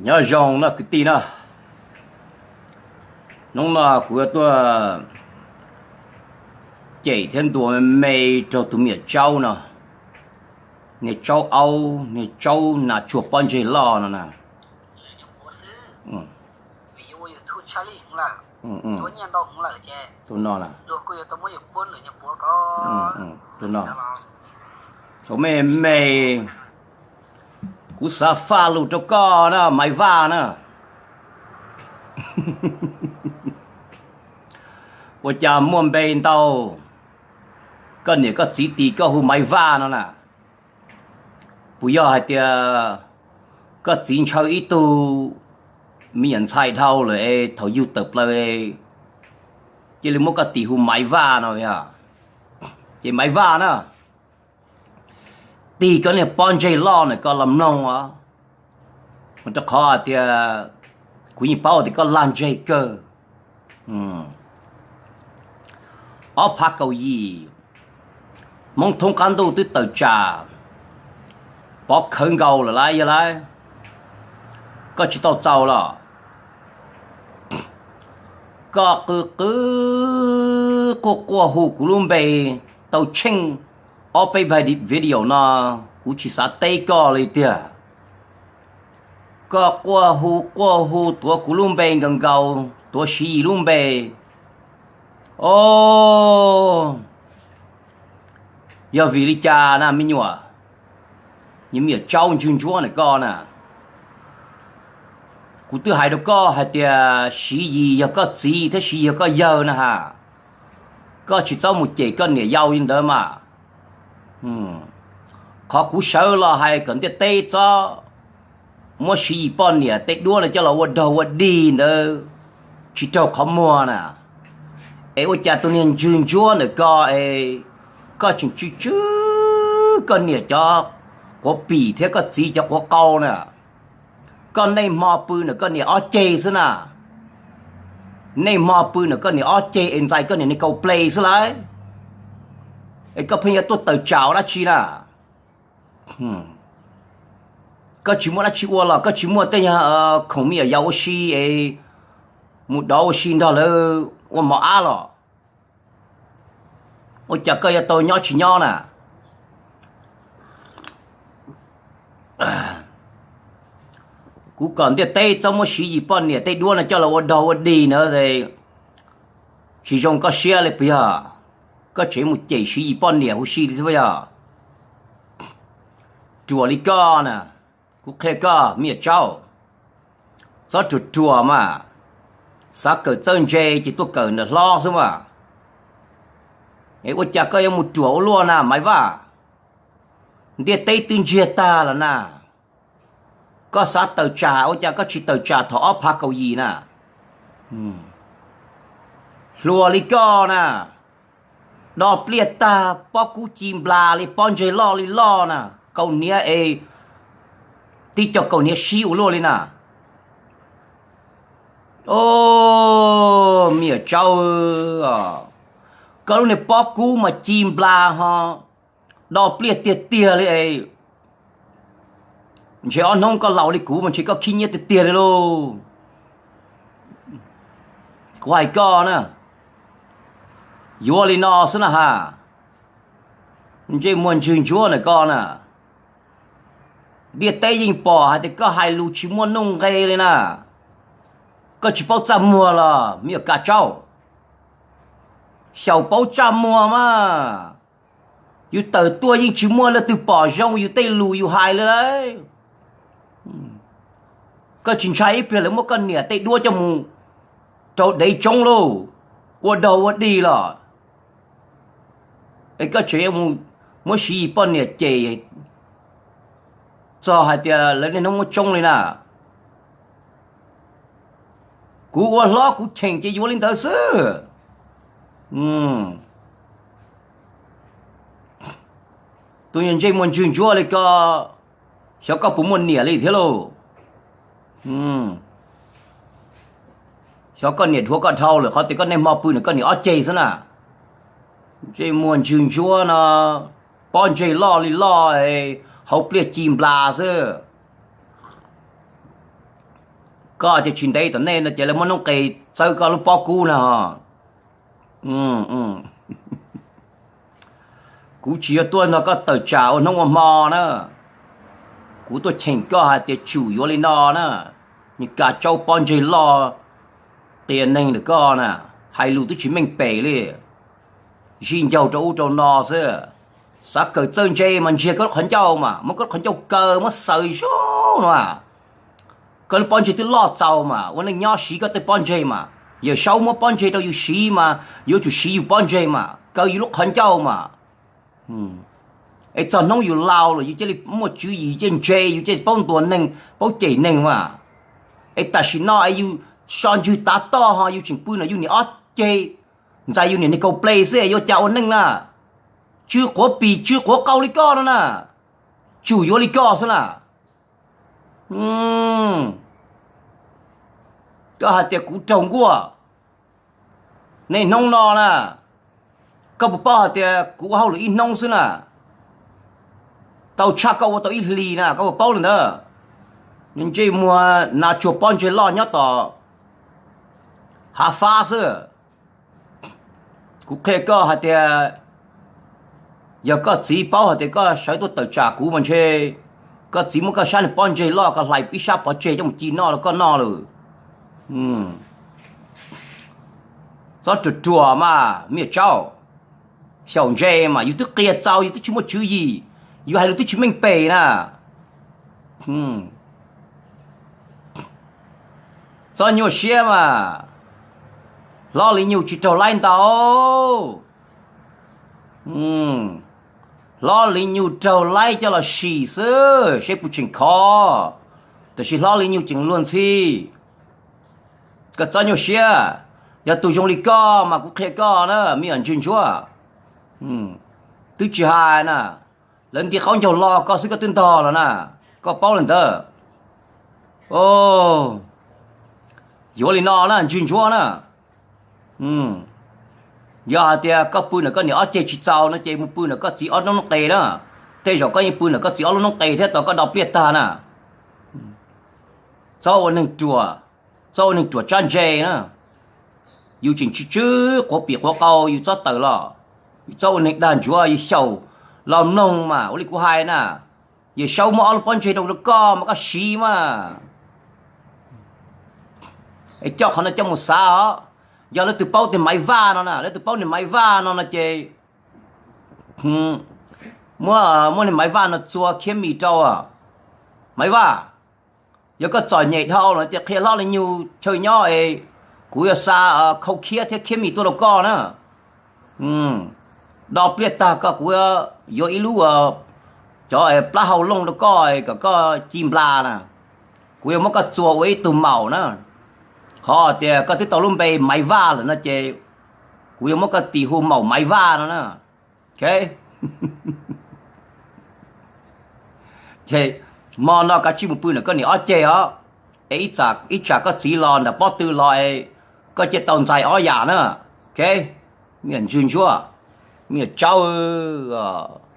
Nyob zoo no kwv tij na, hnub no kuv yuav tuaj cem thiab ntuas me me rau tus me nyuam Tsaub no, niag Tsaub aub, niag Tsaub nas tsuag pob ntseg loj no na. Tus no, me me, kuv xav faj lus rau koj na Maiv Vaj na. Ua cas muaj npe ntau, koj niam koj txiv tis koj hu Maiv Vaj no na? Puas yog hais tias koj txiv ntshaw ib tug me nyuam ntxhais dhau lawm es thaum yug tawm plaws cia li muab koj tis hu Maiv Vaj no? Ces Maiv Vaj na, tig koj niag pob ntseg loj na koj los mloog os, rau qhov tias kuv yeej paub tias koj lag ntseg kawg. Ob phav kaum yim, Hmoob thoob qab ntuj twb tawm tsam pov khawv nkaus lawm lauj yog lauj, koj tsis tau txaus los? Koj qw qw quaj quaj hu kuv lub npe tau tsheej ob peb video no, kuv tsis xav teb koj li tiag. Koj quaj hu quaj hu tuav kuv lub npe nkaus nkaus, tuav Siv Yis lub npe. O, yog vim li cas na me nyuam? Niag me nyuam Tsaub ntswg ntsuab na koj na. Kuv twb hais rau koj hais tias Siv Yis yog koj txiv thiab Siv Yis yog koj yawg na ha. Koj tsis txhob mus cem koj niam yau li ntawd mas. Qhov kuv sawv los hais kom ntiaj teb txhob muab Siv Yis poj niam tej duab no coj los ua dog ua dig ntawd tsis raug qhov muag na. Es ua cas tus niag ntswg ntsuab ntawm ko es koj tseem tsw tsw koj niam cov quav pim thiab koj txiv cov quav qau na? Koj nej hmo pw ntawm koj niam ob ceg xwb na. Nej hmo pw ntawm koj niam ob ceg es ntxais koj niam niag kaus ples xwb lauj. Es koj pheej yuav tuaj tawm tsam ua dab tsi na? Koj tsis muaj dab tsi ua los koj tsis muaj tej nyuag khoom me nyuam yaus ua si es mus dov ua si nrog lawv ua mov ab los? Ua cas koj yuav tau nyob tsis nyob na? Kuv kom ntiaj teb txhob muab Siv Yis poj niam tej duab no coj los ua dog ua dig na. Tsis zoo koj siab li puas yog? Koj tseem mus cem Siv Yis poj niam huv si li thiab puas yog? Ruam li koj na, kuv qhia koj me nyuam Tsaub, txhob ruam ruam mas, xav kawm txawj ntse ces tuaj kawm ntawm hlob xwb mas. Es ua cas koj yuav mus ruam ua luaj na Maiv Vaj? Ntiaj teb twb ntsiag tag los na, koj xav tawm tsam ua cas koj tsis tawm tsam thaum ob phav kaum yim na? Hluas li koj na, do pliaj tag pob kub ci nplas li pob ntseg loj li loj na, kaus hniav es tib co kaus hniav sib ua luaj li na. O, me nyuam Tsaub, koj lub niag pob kub mas ci nplas ho do pliaj tiag tiag li es, ntshe ob hnub koj laus li kuv mas ntshe koj khib nyiab tiag tiag li lauj. Kuv hais koj na, yuav li no xwb na ha, ntsej muag ntswg ntsuab na koj na. Ntiaj teb yeej pom hais tias koj hais lus tsis muaj nuj nqe li na. Koj tsis paub txaj muag los me nyuam Kav Tsaub? Xyaum paub txaj muag mas, yus tawm tuaj yeej tsis muaj leej twg pom zoo yus tej lus yus hais li lauj. Koj tsis ntshai ib pliag lawv muab koj niam tej duab coj mus rau dev tsoob lauj, ua dog ua dig los? Es koj tseem yuav mus muab Siv Yis poj niam cem txog hais tias lawv niaj hnub muab tsoob li na. Kuv ua hlob kuv cheem ces yuav li ntawd xwb. Tus niag ntsej muag ntswg ntsuab li koj, xyov koj puas muaj niam li thiab lauj. Xyov koj niam dhuav koj dhau lawm qhov tias koj niaj hmo pw nws koj niam ob ceg xwb na. Ntsej muag ntswg ntsuab no, pob ntseg loj li loj, hauv pliaj ci nplas xwb. Koj tias tsis ntev tom ntej no ces lawv muab noob qes txawb koj lub pob kub na. Kuv tsis yog tuaj nrog koj tawm tsam ua hnub ua hmo na. Kuv tuaj cheem koj hais tias tsum yuav li no na. Nws kav tsawb pob ntseg loj qias neeg ntawm koj na, hais lus twb tsis meej pem li. Zij ncaug rau ub rau no xwb. Xav kawm txawj ntse mas ntsiag koj lub qhov ncauj mas, muab koj lub qhov ncauj kaw muab xaws zoo no. Koj lub pob ntseg twb loj txaus mas, ua neej nyob siv koj tej pob ntseg mas. Yawm saub muab pob ntseg rau yus siv mas, yuav tsum siv yus pob ntseg mas, kaw yus lub qhov ncauj mas. Es txog hnub yus laus lawm yus cia li muaj tswv yim, yus cia li ntse, yus cia li paub ntuas neeg, paub cem neeg mas. Es tam sim no es yus so ntswg tav toj ho yus tseem pw ntawm yus niam ob ceg, ntxais yus niam niag kaus ples xwb es yuav cas ua neej na? Tsw quav pis tsw quav qau li koj no na, tsum yuav li koj xwb na. Koj hais tias kuv raug nkuaj, niaj hnub no na, koj puas paub hais tias kuv ua hauj lwm ib hnub xwb na, tau tshaj koj ua tau ib hlis na, koj puas paub li ntawd? Ntsej muag nas tsuag pob ntseg loj nyob tom hav fab xwb. Kuv qhia koj hais tias, yog koj txiv paub hais tias koj sawv tuaj tawm tsam kuv mas ntshe koj txiv muab koj sab niag pob ntseg loj ko hlais ib sab pov tseg coj mus ci noj rau koj noj lawm. Txhob ruam ruam mas me nyuam tsaub. Xyaum ntse mas yus twb qia txaus, yus twb tsis muaj tswv yim, yus hais lus twb tsis meej pem na. Txhob nyuaj siab mas. Hlob Lis Nyug tsis raug laib ntau. Hlob Lis Nyug raug laib coj los sim xwb seb puas tseem khov, tiam sis Hlob Lis Nyug tseem luag ntxhi. Koj txhob nyuaj siab. Yog tus zoo li koj mas kuv qhia koj na me nyuam ntsuag ntsuab, twb tsis hais na, lawv nti qaub ncaug lo koj xwb koj twb ntog los na, koj paub li ntawd. Yuav li no na ntsuag ntsuab na, yog hais tias koj pw ntawm koj niam ob ceg tsis txaus no ces mus pw ntawm koj txiv ob lub noob qes na. Tej zaum koj yeej pw ntawm koj txiv ob lub noob qes thiab tos koj do pliaj tag na. Txhob ua neeg ruam, txhob ua neeg ruam tsab ntse na. Yus tseem tsw tsw quav pim quav qau yus txhob tawm los. Yus txhob ua neeg dag ntsuav, yus xyaum los mloog mas ua li kuv hais na. Yawm saub muab ob lub pob ntseg rau koj mas koj siv mas. Es coj qhov no coj mus xav os. Yog leej twg paub tias Maiv Vaj no na, leej twg paub niag Maiv Vaj no no ces muab, muab niag Maiv Vaj no txua khiab mis rau. Maiv Vaj, yog koj txom nyem dhau lawm ces qhia Hlob Lis Nyug chaw nyob es kuv yuav xa khau khiab thiab khiab mis tuaj rau koj na. Do pliaj tag koj kuv yuav ib lub, cov plab hau looj rau koj kom koj ci nplas na. Kuv yuav muab koj txua ua ib tug maum na. Qhov tias koj twb tau lub npe Maiv Vaj lawm no ces kuv yuav muab koj tis hu maum Maiv Vaj no na. Ces hmo no kav tsij mus pw ntawm koj niam ob ceg os. Es ib tsam koj txiv los ntawm pob tw los es koj cia tau ntxais ob yam na. Me nyuam ntsuag ntsuab, me nyuam tsaub os.